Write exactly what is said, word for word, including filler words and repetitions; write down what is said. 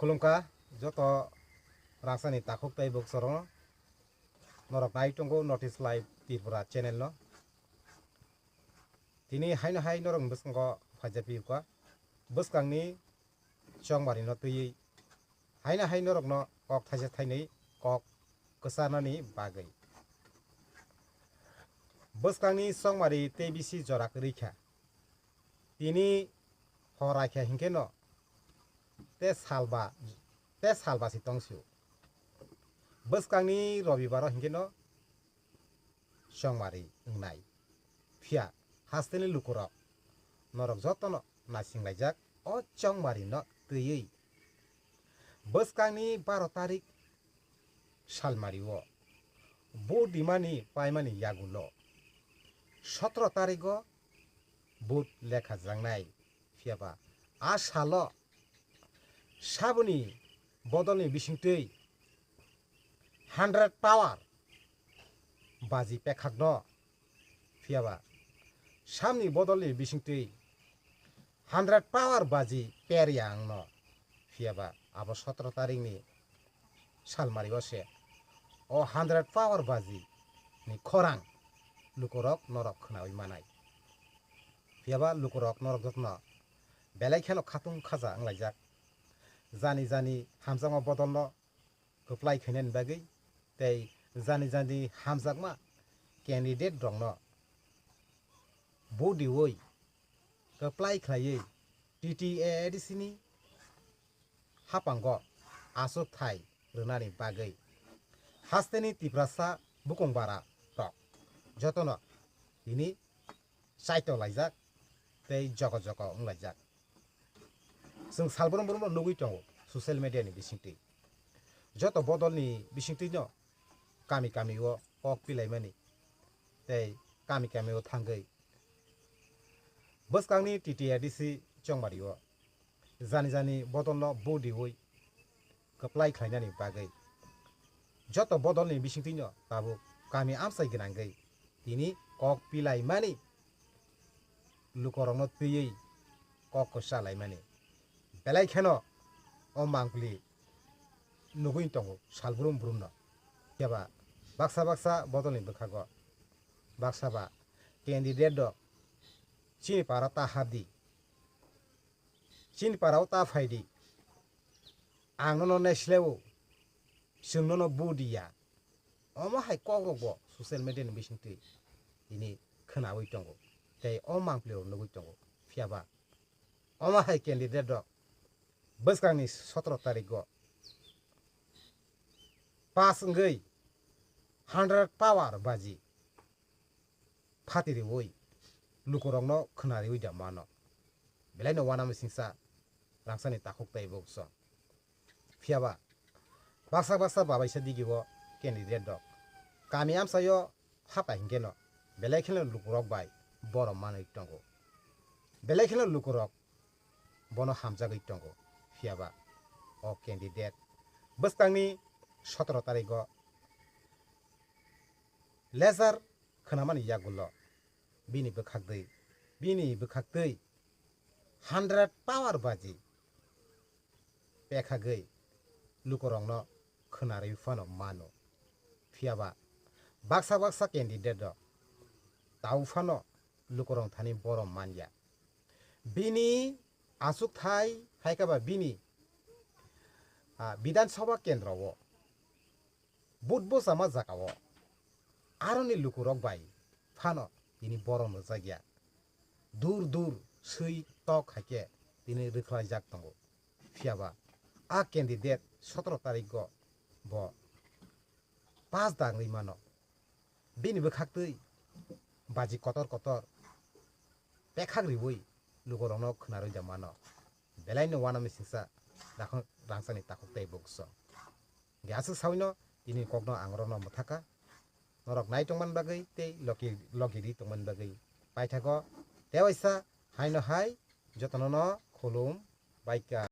Khulumkha joto rangsani takhuk tei bukchorokno, norok nai tongo North East Live Tripura channel no. Tini haino hai norok bwskango phaijak piyukha, bwskangni chongmari no twiwi haino hai norokno kok thaisa thainwi kok kwcharnani bagwi. Bwskangni chongmari tei bisi jora kwrwi kha. Tini hor aikha hinkhe no te salba, te salba si tongsio. Bwskangni robibaro hinkhe no chongmari wngnai. Phiya hasteni lukurok norok jotono naisinglaijak o chongmari no twiwi. Bwskangni baro tarik salmari o vote dimani paimani yagulo sotro tarigo vote lekha jangnai. Phiyaba a salo saboni bodolni bisingtwi hundred power baji pekhakno. Phiyaba samni bodolni bisingtwi hundred power baji perya angno. Phiyaba abo sotro tarikni salmari o se o hundred power baji ni khorang lukurok norok khwnawi manai. Phiyaba lukurok norok jotono belai kheno khatung khaja wnglaijak. Jani jani hamjakma bodolno kwplai khainani bagwi tei jani jani hamjakma candidate rokno vote riwi kwplai khlaiwi T T A A D C ni haphango achukthai rwnani bagwi hasteni Tiprasa bukung bara rok jotono tini chaito laijak tei jogo jogo wnglaijak. Chwng salbrum brumno nugwi tongo social media ni bisingtwi. Joto bodolni bisingtwino kami kami o kok pilaimani tei kami kami o thangwi bwskangni T T A D C chongmari o jani jani bodolno vote riwi kwplai khlainani bagwi joto bodolni bisingtwino tabuk kami amchai gwnangwi tini kok pilaimani lukorokno twiwi kok kwchalaimani belai kheno o mangpili nugwi tongo salbrum brumno. Phiya ba baksa baksa bodolni bwkhago baksa ba candidate rok chini para ta habdi, chini para o ta phaidi, ang nono naisleo, chwng nono vote riya. Omo hai kokrokbo social media ni bisingtwi tini khwnawi tongo tei o mangpili rok nugwi tongo. Phiya ba omo hai candidate rok bwskangni sotro tarikgo pass wngwi hundred power baji phati riwi lukurokno khwna riwi da mano. Belaino uanamsingsa rangsani takhuk tei bukchong. Phiya ba baksa baksa babaisa digi o candidate rok kami amchaio hapha hinkhe no belai kheno lukurok bai borom manwi tongo. Belai kheno lukurok bono hamjagwi tongo. Phiya ba o candidate bwskangni sotoro tarikgo lejar khwnamani yagulo bini bwkhaktwi, bini bwkhaktwi hundred power baji pekhagwi lukurokno khwnarwi phano mano. Phiya ba baksa baksa candidate rok tau phano lukurok thani borom manya. Bini achukthai hai khe ba bini, ah, Bidhan Sabha kendro o vote bwchama jaga o aroni lukurok bai phano tini borom rwjakya. Dur dur swi tok hai khe tini rwkhlaijak tongo. Phiya ba a candidate sotoro tarikgo bo pass dangwi mano. Bini bwkhaktwi baji kotor kotor pekhak riwi lukurokno khwnarwi da mano. Belaino uanamsingsa rakhon-, rangsani takhuk tei bukchong. Hwnkhe aswk sawino tini kokno ang norokno mwthakha. Norok nai tongmani bagwi tei logi, logi ri tongmani bagwi paithago. Tewaisa haino hai jotono no khulum baikha.